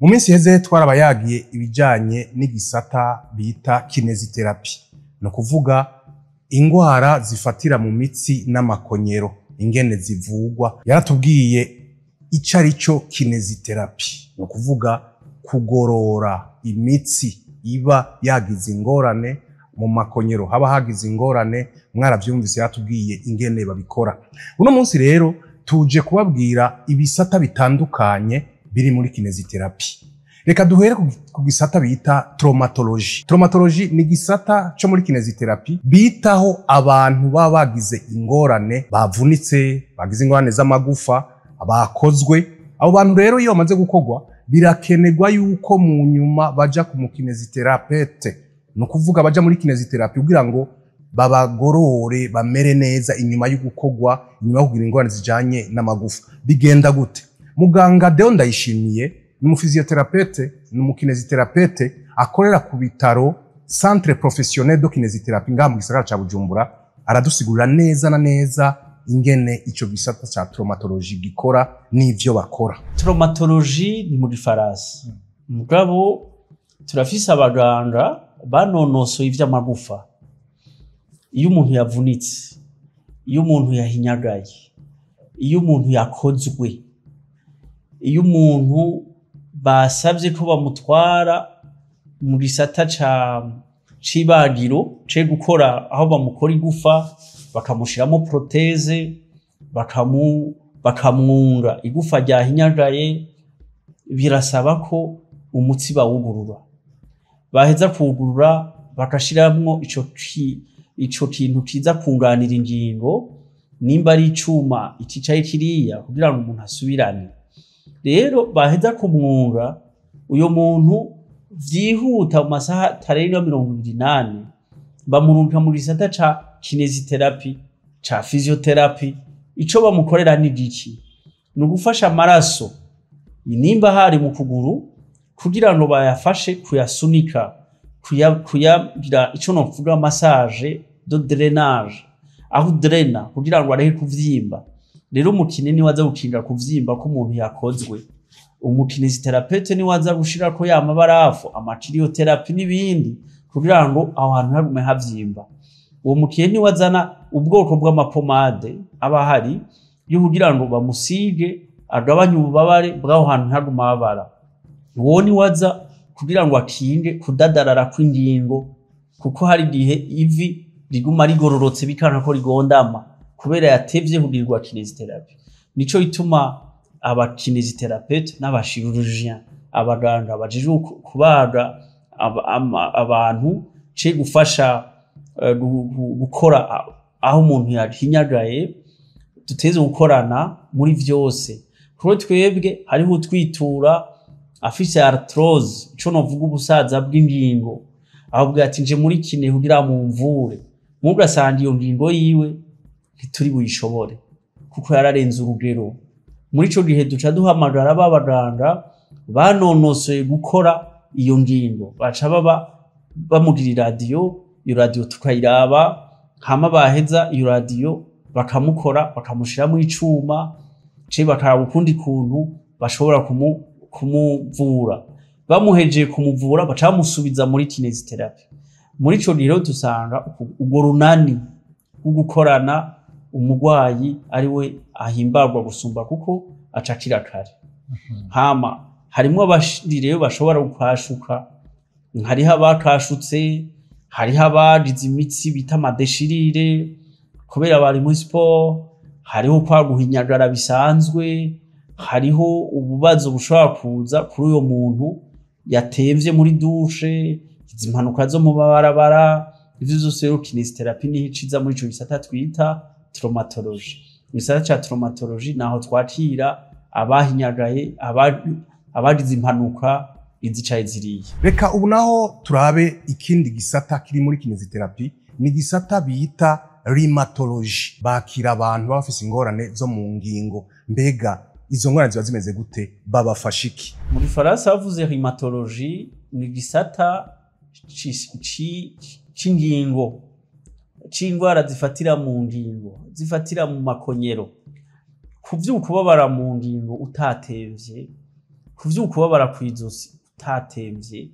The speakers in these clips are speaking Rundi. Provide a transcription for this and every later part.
Mu minsi iheze twarabayagiye ibijanye n'igisata bita kinésithérapie, ni ukuvuga ingwara zifatira mu mitsi n'amakonyero, ingene zivugwa. Yaratubwiye ico ari cyo kinésithérapie, ni ukuvuga kugorora imitsi iba yagize ingorane mu makonyero, haba hagize ingorane. Mwaravyumvise, yaratubwiye ingene babikora. Uno munsi rero tuje kubabwira ibisata bitandukanye biri muri kinésithérapie. Reka duhere ku gisata bita traumatologie. Traumatologie ni igisata co muri kinésithérapie bitaho abantu baba bagize ingorane, bavunitse, bagize ingorane z'amagufa, bakozwe. Abo bantu rero iyo bamaze gukorwa, birakenerwa yuko mu nyuma baja ku mukinésithérapeute, ni ukuvuga baja muri kinésithérapie kugira ngo babagorore, bamere neza inyuma yo gukorwa, inyuma yo kugira ingorane zijanye n'amagufa. Bigenda gute? Muganga Deo Ndayishimiye ni umuphysiothérapeute, ni umukinésithérapeute akorera ku bitaro Centre Professionnel de Kinésithérapie ngaha mu gisagara ca Bujumbura. Aradusigurira neza na neza ingene ico gisata ca traumatologie gikora n'ivyo bakora. Traumatologie ni mu gifaransa, mugabo turafise abaganga banonosoye ivy'amagufa. Iyo umuntu yavunitse, iyo umuntu yahinyagaye, iyo umuntu yakozwe, iyo umuntu basabye ko bamutwara mu gisata ca c'ibagiro ce gukora, aho bamukora igufa, bakamushiramo prothèse, bakamwunga igufa ryahinyagaye, birasaba ko umutsi bawugurura. Baheza kuwugurura, bagashiramwo ico kintu kiza kunganira ingingo, nimba ari icuma ikicaye kiriya, kugira ngo umuntu asubirane. Rero baheza kumwunga uyo muntu vyihuta, mu masaha atarenga 24 bamurungika mu gisata ca kinésithérapie, ca physiothérapie. Ico bamukorera ni giki? Ni ugufasha amaraso, nimba hari mu kuguru, kugira ngo bayafashe kuyasunika, kuyagira ico novuga massage de drainage, aho draina kugira ngo areke kuvyimba. Rero umukiné niwe aza gukinga kuvyimba k'umuntu yakozwe, umukinésithérapeute niwe aza gushirako ya mabarafu, amacryothérapie n'ibindi, kugira ngo aho hantu hagume havyimba. Uwo mukiné niwe azana ubwoko bw'amapommade aba ahari yo kugira ngo bamusige, agabanye ububabare bw'aho hantu ntihaguma habara. Uwo niwe aza kugira ngo akinge kudadarara kw'ingingo, kuko hari igihe ivi riguma rigororotse, bikanka ko rigondama kubera yatevye kugirirwa kinésithérapie. Nico ituma abakinésithérapeute n'abachirurgien, abaganga bajejwe kubaga abantu ce gufasha gukora aho umuntu yahinyagaye, duteze gukorana muri vyose, kuko twebwe hariho utwitura afise arthrose, ico novuga ubusaza bw'ingingo, ahubwo ati: "Nje muri kiné kugira mumvure." Mugasanga iyo ngingo yiwe ntituri buyishobore kuko yararenze urugero. Muri ico gihe duca duhamagara ba baganga banonosoye gukora iyo ngingo, baca baba bamugira iradiyo. Iyo radiyo tukayiraba, hama baheza iyo radiyo bakamukora, bakamushiramo icuma ce, bakaraba ukundi kuntu bashobora kumuvura. Bamuhejeye kumuvura, baca bamusubiza muri kinésithérapie. Muri ico gihe rero dusanga urwo runani rwo gukorana, umurwayi ari we ahimbarwa gusumba, kuko aca akira kare. Hama harimwo abandi rero bashobora gukashuka, hariho abakashutse, hariho abagize imitsi bita amadéchirures kubera bari muri siporo, hariho kwa guhinyagara bisanzwe, hariho ububazo bushobora kuza kuri uyo muntu yatemvye muri douche, izi mpanuka zo mu mabarabara. Ivyo vyose rero kinésithérapie niho iciza muri ico gisata twita traumatologie. Mu gisata ca traumatologie naho twakira abahinyagaye, abagize impanuka izicaye ziriya. Reka ubu naho turabe ikindi gisata kiri muri kinésithérapie, ni igisata bita rhumatologie. Bakira abantu baba bafise ingorane zo mu ngingo. Mbega izo ngorane ziba zimeze gute? Babafasha iki? Mu gifaransa bavuze rhumatologie, ni igisata c'ingingo, c'indwara zifatira mu ngingo, zifatira mu makonyero, kuvyuka ubabara mu ngingo utatevye. Kuvyuka ubabara kw'izosi utatemvye,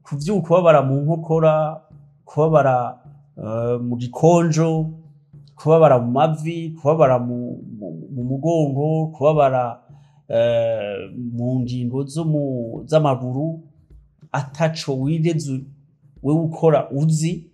kuvyuka ubabara mu nkokora, kubabara mu gikonjo, kubabara mu mavi, kubabara mu mugongo, kubabara mu ngingo z'amaguru ataco wigeze wewe ukora uzi,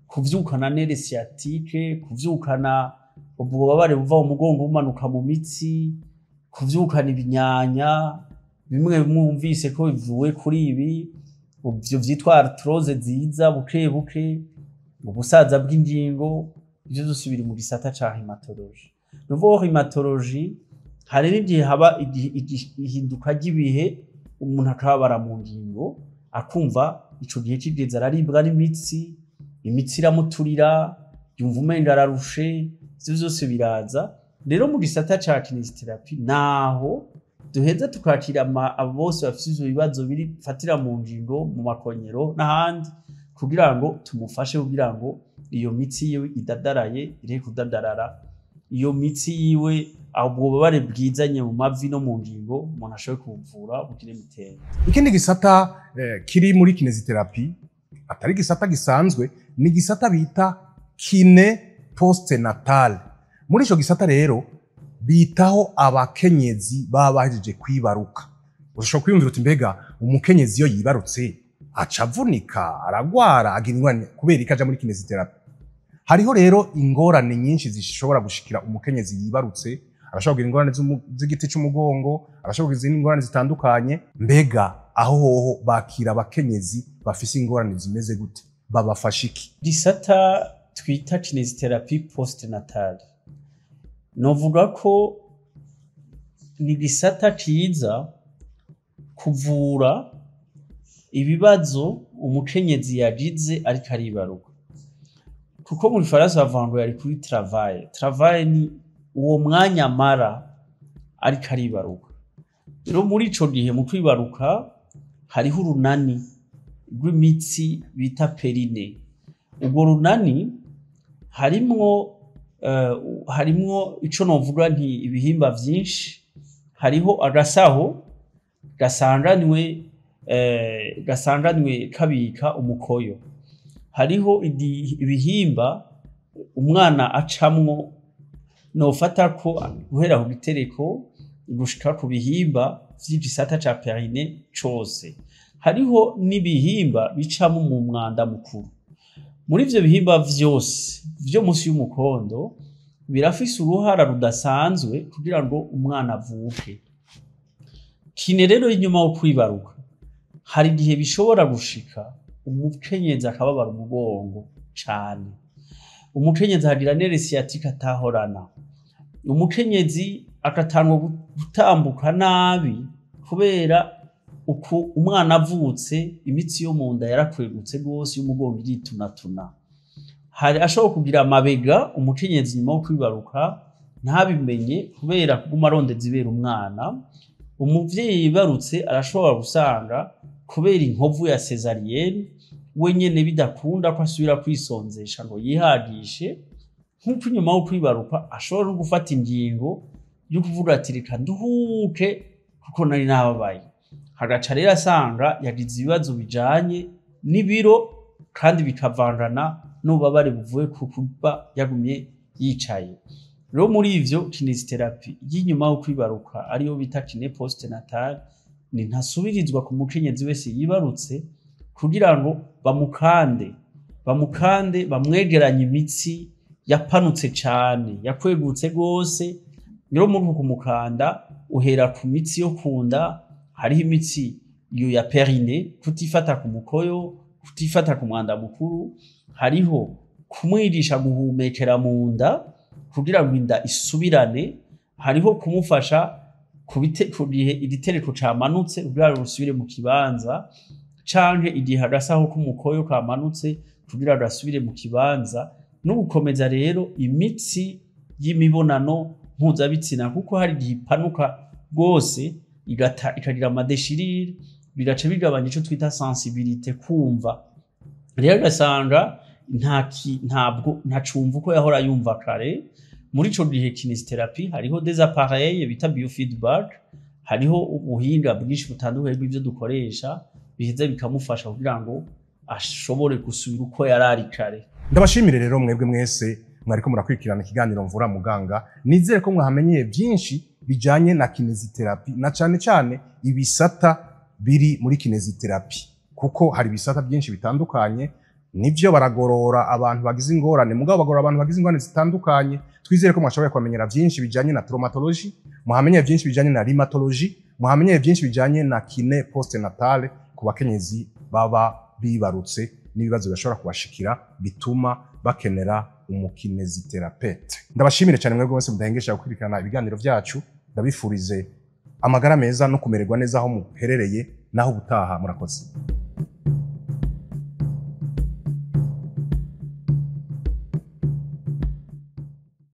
kuvyukana nerf sciatique, kuvyukana ububabare buva mu mugongo bumanuka mu mitsi, kuvyukana ibinyanya bimwe bimwe wumvise ko bivuye kuri ibi, ivyo vyitwa arthrose ziza buke buke, ubusaza bw'ingingo, ivyo vyose biri mu gisata ca rhumatologie. Nuvuga rhumatologie, hari n'igihe haba ihinduka ry'ibihe, umuntu akababara mu ngingo, akumva ico gihe kigeze araribwa n'imitsi, imitsi iramuturira, yumva umenga ararushe, ivyo vyose biraza. Rero mu gisata ca kinésithérapie naho duheza tukakira abo bose bafise ivyo bibazo bifatira mu ngingo, mu makonyero n'ahandi, kugira ngo tumufashe, kugira ngo iyo mitsi yiwe idadaraye ireke kudadarara, iyo mitsi yiwe, ubwo bubabare bwizanye mu mavi no mu ngingo, umuntu ashobore kubuvura bukire mitende. Ikindi gisata kiri muri kinésithérapie atari gisata gisanzwe ni gisata bita kiné postnatal. Muri ico gisata rero bitaho abakenyezi baba bahejeje kwibaruka. Ushobora kwiyumvira uti: "Mbega umukenyezi iyo yibarutse aca avunika, aragwara, agira ingorane, kubera iki aja muri kinésithérapie?" Hariho rero ingorane nyinshi zishobora gushikira umukenyezi yibarutse. Arashobora kugira ingorane z'igiti c'umugongo, arashobora kugira izindi ngorane zitandukanye. Mbega aho hoho bakira abakenyezi bafise ingorane zimeze gute? Babafasha iki? Gisata twita kinésithérapie postnatale, novuga ko ni gisata ciza kuvura ibibazo umukenyezi yagize ariko aribaruka, kuko mu Gifaransa bavuga ngo yari kuri travail. Travail ni uwo mwanya amara ariko aribaruka. Rero muri ico gihe mu kwibaruka hariho urunani rw'imitsi bita périnée. Urwo runani harimwo ico novuga nti ibihimba vyinshi. Hariho agasaho gasanganwe kabika umukoyo, hariho ibihimba umwana acamwo, nofata ko guhera ku gitereko gushika ku bihimba vy'igisata ca périnée cose, hariho n'ibihimba bicamwo mu mwanda mukuru. Muri ivyo bihimba vyose vyo musi y'umukondo birafise uruhara rudasanzwe kugira ngo umwana avuke. Kiné rero inyuma yo kwibaruka, hari igihe bishobora gushika umukenyezi akababara umugongo cane, umukenyezi akagira nerf sciatique atahorana, umukenyezi agatangwa gutambuka nabi kubera uku umwana avutse imitsi yo mu nda yarakwegutse rwose, y'umugongo iritunatuna. Hari ashobora kugira amabega umukenyezi nyuma yo kwibaruka ntabimenye kubera kuguma arondeza ibera umwana. Umuvyeyi yibarutse arashobora gusanga kubera inkovu ya césarienne we nyene bidakunda ko asubira kwisonzesha ngo yihagishe. Nk'uko inyuma yo kwibaruka ashobora no gufata ingingo yo kuvuga ati: "Reka nduhuke kuko nari nababaye", hagaca rero asanga yagize ibibazo bijanye n'ibiro kandi bikavangana n'ububabare buvuye ku kuba yagumye yicaye. Rero muri ivyo, kinésithérapie y'inyuma yo kwibaruka, ariyo bita kiné postnatal, ni ntasubirizwa ku mukenyezi wese yibarutse kugira ngo bamukande bamwegeranye imitsi yapanutse cane, yakwegutse rwose. Rero muri uku kumukanda uhera ku mitsi yo kunda. Hariho imitsi iyo ya périnée, kutifata ku mukoyo, kutifata ku mwanda mukuru, hariho kumwigisha guhumekera mu nda kugira ngo inda isubirane, hariho kumufasha ku gihe igitereko camanutse kugira ngo rusubire mu kibanza, canke igihe agasaho k'umukoyo kamanutse kugira gasubire mu kibanza, no gukomeza rero imitsi y'imibonano mpuzabitsina, kuko hari igihe ipanuka rwose igata ikagira ama déchirures, bigaca bigabanya ico twita sensibilité, kumva. Rero ugasanga ntabwo ntacumva uko yahora yumva kare. Muri ico gihe kinésithérapie, hariho des appareils bita biofeedback, hariho Hariho ubuhinga bwinshi butandukanye bw'ivyo dukoresha biheza bikamufasha kugira ngo ashobore gusubira uko yari ari kare. Ndabashimire rero mwebwe mwese mwariko murakurikirana ikiganiro Mvura Muganga. Nizere ko mwahamenyeye byinshi bijanye na kinésithérapie, na cane cane ibisata biri muri kinésithérapie, kuko hari ibisata byinshi bitandukanye. Nivyo, baragorora abantu bagize ingorane, mugabo bagorora abantu bagize ingorane zitandukanye. Twizere ko mwashoboye kuhamenyera byinshi bijanye na traumatologie, muhamenyeye byinshi bijanye na rhumatologie, muhamenyeye byinshi bijanye na kiné postnatale ku bakenyezi baba bibarutse n'ibibazo bashobora kubashikira bituma bakenera umukinésithérapeute. Ndabashimire cyane mwebwe mwese mudahengesha gukurikirana ibiganiro byacu. Ndabifurize amagara meza no kumererwa neza aho muherereye. Naho ubutaha, murakoze.